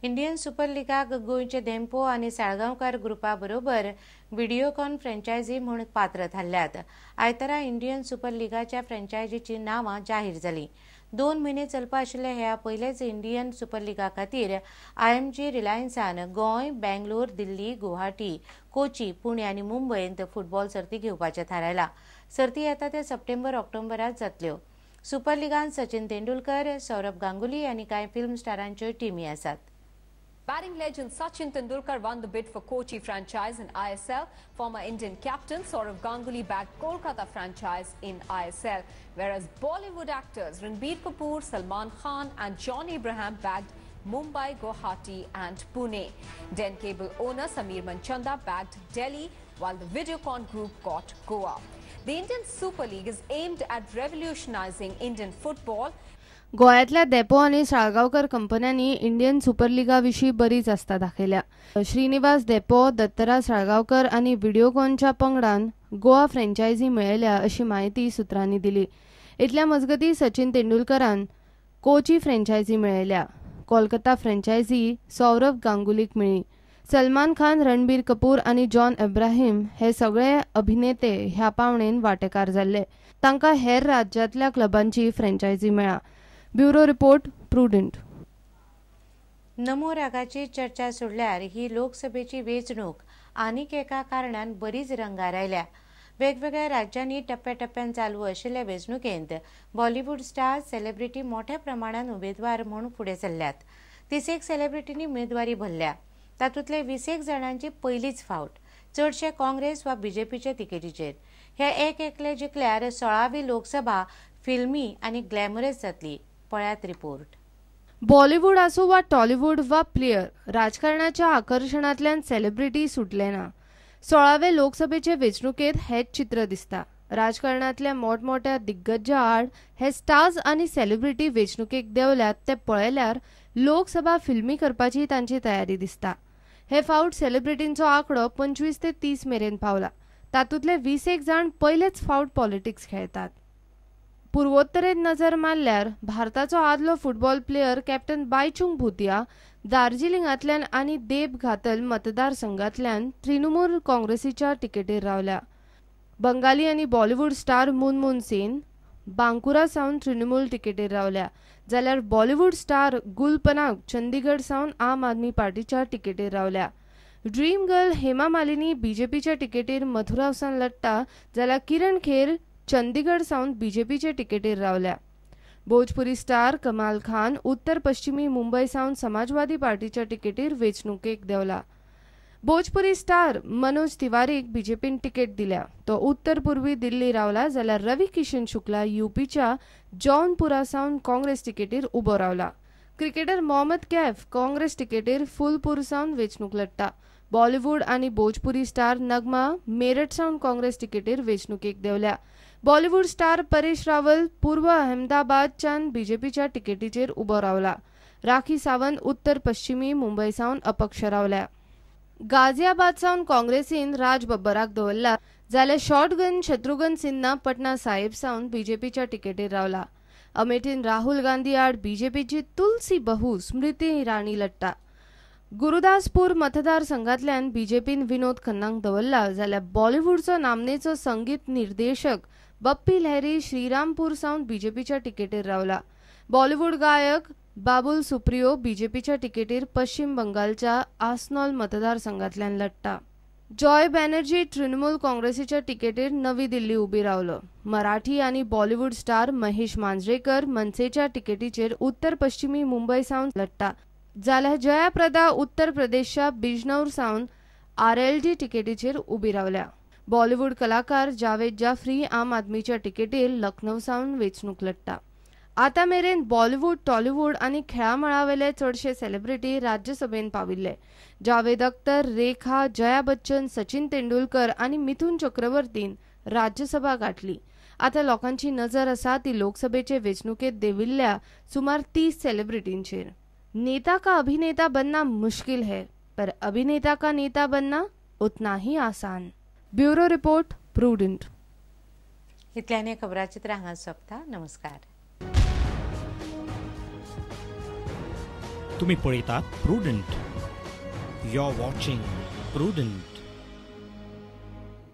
Indian super लिगाक गोंयचे धेंपो आनी साळगांवकार ग्रुपा बरोबर व्हिडियोकॉन फ्रँचायझी म्हूण पात्र थारल्यात. आयतारा इंडियन सुपर लिगाच्या फ्रँचायझीची नांवां जाहीर जालीं. 2 म्हयने चलपा आशिल्ल्या ह्या पयलेच इंडियन सुपर लिगा खातीर आयएमजी रिलायन्सान गोंय, बेंगलोर, दिल्ली, गुवाहाटी, कोची, पुणे आनी मुंबयंत फुटबॉल सर्ती घेवपाचें थारायलां. सर्ती येता ते सप्टेंबर ऑक्टोबरांत जातल्यो. सुपर लिगान सचिन तेंडुलकर, सौरभ गांगुली आनी कांय फिल्म स्टारांच्यो टिमी आसात. Batting legend Sachin Tendulkar won the bid for Kochi franchise in ISL. Former Indian captain Sourav Ganguly bagged Kolkata franchise in ISL, whereas Bollywood actors Ranbir Kapoor, Salman Khan and John Abraham bagged Mumbai, Guwahati and Pune. Den Cable owner Samir Manchanda bagged Delhi, while the Videocon group got Goa. The Indian Super League is aimed at revolutionizing Indian football. गोंयांतल्या धेंपो आनी साळगांवकर कंपन्यांनी Indian super लिगा विशीं बरीच आस्था दाखयल्या. श्रीनिवास धेंपो, दत्तराज साळगांवकर आनी व्हिडियोकॉनच्या पंगडान Goa franchise मेळयल्या अशी म्हायती सुत्रांनी दिली. इतल्या मजगतीं सचिन तेंडुलकरान कोची फ्रँचायझी मेळयल्या. कोलकाता फ्रँचायझी सौरभ गांगुलीक मेळ्ळी. सलमान खान, रणबीर कपूर आनी जॉन अब्राहिम हे सगळे अभिनेते ह्या पावणेन वांटेकार जाल्ले. तांकां हेर राज्यांतल्या क्लबांची फ्रँचायझी मेळ्ळा. Bureau report, Prudent. नमो रागाची चर्चा सोडल्यार ही लोकसभेची वेंचणूक आनीक एका कारणान बरीच रंगार आयल्या. वेगवेगळ्या राज्यांनी टप्प्याटप्प्यान चालू आशिल्ल्या वेंचणुकेंत बॉलिवूड स्टार सेलिब्रिटी मोठ्या प्रमाणान उमेदवार म्हूण फुडें सरल्यात. 30 सेलिब्रिटींनी उमेदवारी भरल्या. तातूंतले 20 जाणांची पयलीच फावट, चडशे काँग्रेस वा बीजेपीच्या तिकेटीचेर. हे एक एकले जिखल्यार 16वी लोकसभा फिल्मी आनी ग्लॅमरस जातली. पळयात रिपोर्ट. बॉलिवूड आसूं वा टॉलिवूड वा प्लेयर, राजकारणाच्या आकर्शणांतल्यान सेलिब्रिटी सुटले ना. 16वे लोकसभेचे वेंचणुकेंत हेच चित्र दिसता. राजकारणांतल्या मोठमोठ्या दिग्गजां आड हे स्टार्स आनी सेलिब्रिटी वेंचणुकेक देंवल्यात ते पळयल्यार लोकसभा फिल्मी करपाची तांची तयारी दिसता. हे फावट सेलिब्रिटींचो आंकडो 25 ते 30 मेरेन पावला. तातूंतले 20 जाण पयलेच फावट पॉलिटिक्स खेळटात. पूर्वोत्तरेंत नजर मारल्यार भारताचो आदलो football player captain Baichung Bhutia दार्जिलिंगांतल्यान आनी देब घातल मतदारसंघांतल्यान तृणमूल काँग्रेसीच्या तिकेटीर रावल्या. बंगाली आनी बॉलिवूड स्टार मुनमुन सेन बांकुरा सावन तृणमूल तिकेटीर रावल्या, जाल्यार बॉलिवूड स्टार गुल पनाग चंदीगड सावन आम आदमी पार्टीच्या तिकेटीर रावल्या. ड्रीम गर्ल हेमा मालिनी बीजेपीच्या तिकेटीर मथुरा सावन लढटा, जाल्यार किरण खेर चंदीगड सावन बीजेपीचे तिकेटीर रावल्या. भोजपुरी स्टार कमाल खान उत्तर पश्चिमी मुंबय सावन समाजवादी पार्टीच्या तिकेटीर वेंचणुकेक देंवला. भोजपुरी स्टार मनोज तिवारीक बीजेपीन तिकेट दिल्या, तो उत्तर पूर्वी दिल्ली रावला, जाल्यार रवी किशन शुक्ला यूपीच्या जौनपुरा सावन काँग्रेस तिकेटीर उबो रावला. क्रिकेटर मोहम्मद कैफ काँग्रेस तिकेटीर फुलपूर सावन वेंचणूक लढटा. बॉलिवूड आनी भोजपुरी स्टार नगमा मेरठ सावन काँग्रेस तिकेटीर वेंचणुकेक देंवल्या. बॉलिवूड स्टार परेश रावल पूर्व अहमदाबादच्यान बीजेपीच्या तिकेटीचेर उबो रावला. राखी सावंत उत्तर पश्चिमी मुंबय सावन अपक्ष रावल्या. गाझियाबाद सावन काँग्रेसीन राज बब्बराक दवरला, जाल्यार शॉटगन शत्रुघ्न सिन्हा पटना साहेब सावन बीजेपीच्या तिकेटीर रावला. अमेठीन राहुल गांधी आड बीजेपीची तुलसी बहू स्मृती इराणी लढटा. गुरुदासपूर मतदारसंघांतल्यान बीजेपीन विनोद खन्नाक दवरला, जाल्यार बॉलिवूडचो नामनेचो संगीत निर्देशक बप्पी लहरी श्रीरामपूर सावन बीजेपीच्या तिकेटीर रावला. बॉलिवूड गायक बाबुल सुप्रियो बीजेपीच्या तिकेटीर पश्चिम बंगालच्या आसनोल मतदारसंघांतल्यान लढटा. जॉय बॅनर्जी तृणमूल काँग्रेसीच्या तिकेटीर नवी दिल्ली उबी रावलो. मराठी आनी बॉलिवूड स्टार महेश मांजरेकर मनसेच्या तिकेटीचेर उत्तर पश्चिमी मुंबय सावन लढटा, जाल्यार जया प्रदा उत्तर प्रदेशच्या बिजनौर सावन आरएलडी तिकेटीचेर उबी रावल्या. बॉलिवूड कलाकार जावेद जाफरी आम आदमीच्या तिकेटीर लखनौ सावन वेंचणूक लढटा. आतां मेरेन बॉलिवूड, टॉलिवूड आनी खेळा मळावेले चडशे सेलिब्रिटी राज्यसभेन पाविल्ले. जावेद अख्तर, रेखा, जया बच्चन, सचिन तेंडुलकर आनी मिथुन चक्रवर्तीन राज्यसभा गाठली. आतां लोकांची नजर आसा ती लोकसभेचे वेंचणुकेंत देंविल्ल्या सुमार 30 सेलिब्रिटींचेर. नेता का अभिनेता बनना मुश्किल है, पर अभिनेता का नेता बनना उतना ही आसान. Bureau report, Prudent. इतल्याने खबराचित्र हांगा सोंपता. नमस्कार. तुम्ही पळयतात Prudent. You are watching Prudent.